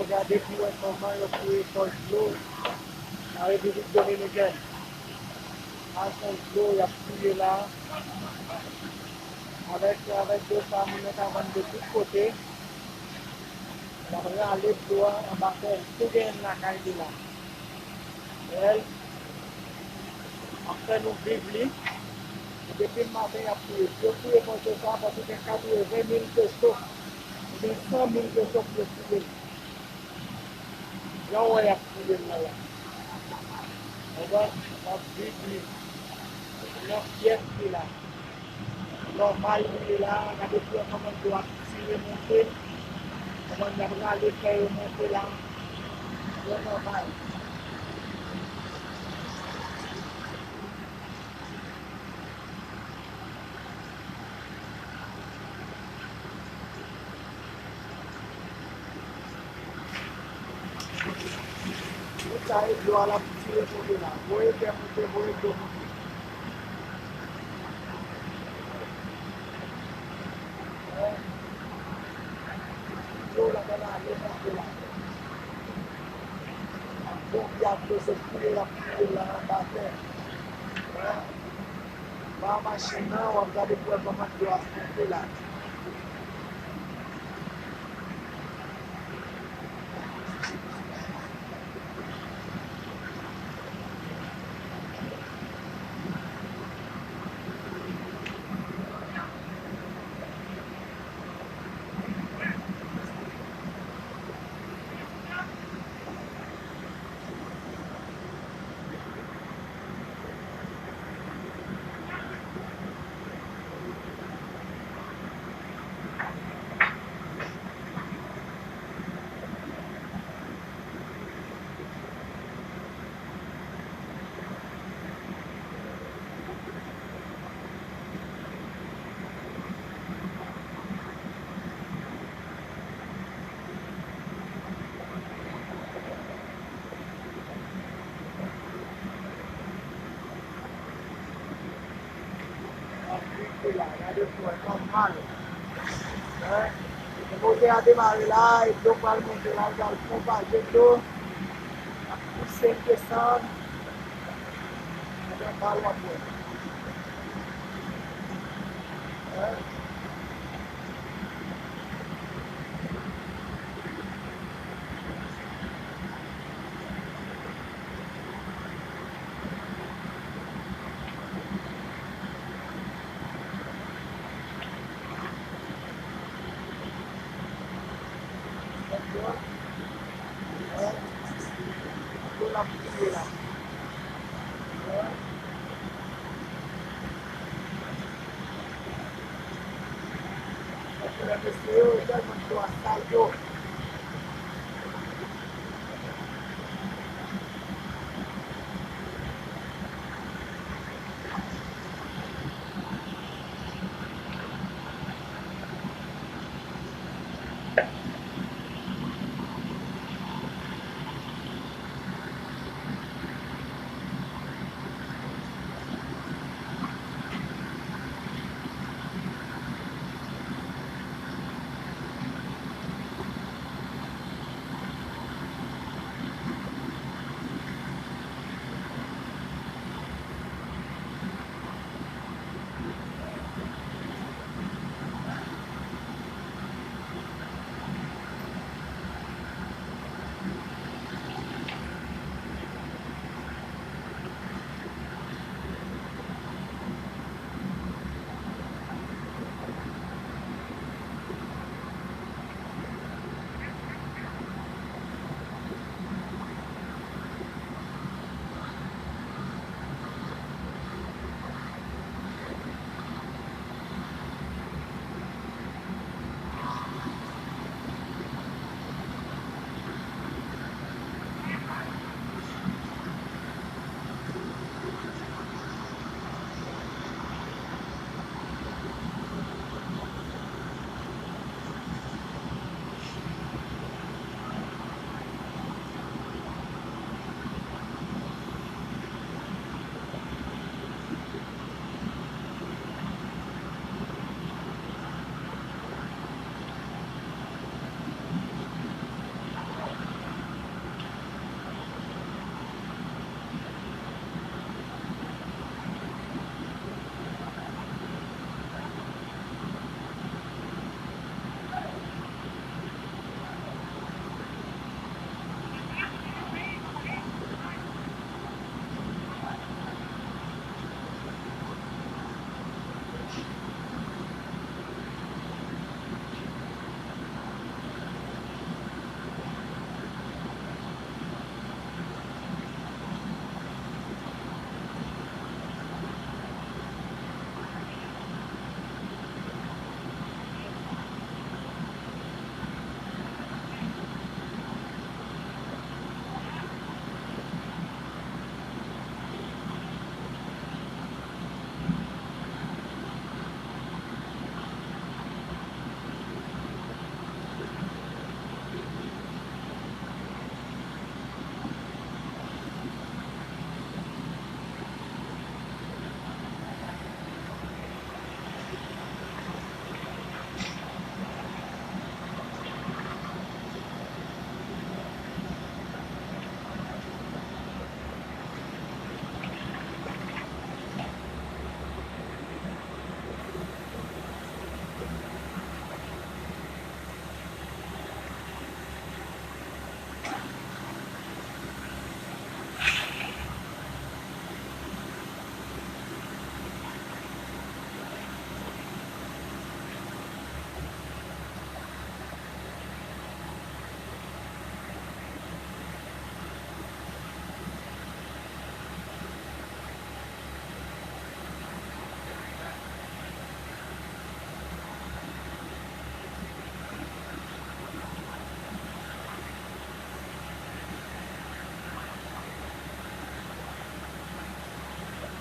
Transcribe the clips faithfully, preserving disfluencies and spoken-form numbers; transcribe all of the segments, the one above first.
Gade pou wè kòman yo pou ekòl dlo nan Repiblik Dominikèn. Sa se dlo y ap fouye la. Avèk, avèk dlo sa, moun yo ka vann de tout kote. Y ap rale dlo a anba tè. Tou gen lakay li la. Wè l ap fè nou viv li. Depi maten y ap fouye. Si yo fouye mòso sa, fòk ou gen katreven mil peso oubyen san mil peso pou yo fouye l. Jan w wè y ap fouye l la la. Konprann? W ap viv li. Nan fyèf li la. Nòmal li ye la, gade pou wè kòman dlo ap tire monte, kòman y ap rale fè yo monte la. Trè nòmal. Tout sa e dlo a l ap tire monte la. Voye tè monte, voye dlo monte. Dlo la pral ale monte la. Ak ponpye ak dlo se fouye l ap fouye la anba tè. Pa machin nan, w ap gade pou wè kòman dlo ap monte la. Ap rive la, gade pou wè, nòmal. Hein? Motè a demare la, e dlo pral monte la, l pral pwopaje dlo, ap pouse l desann. Motè a pral w ap wè. Hein?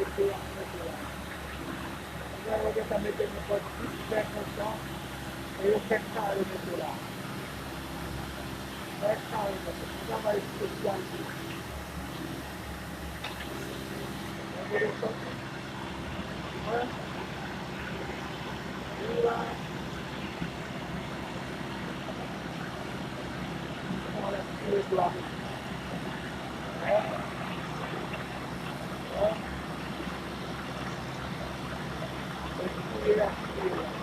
Kote y ap mete la. Kounye a yo gentan mete nenpòt dis fè konsa, e yo fè kare mete la. Fè kare mete. Se yon travay espesyal tou. Gade sòti. Wè. Wi la. Bon, lè tire dlo a. Wè. Wè. Lè tire a, tire la.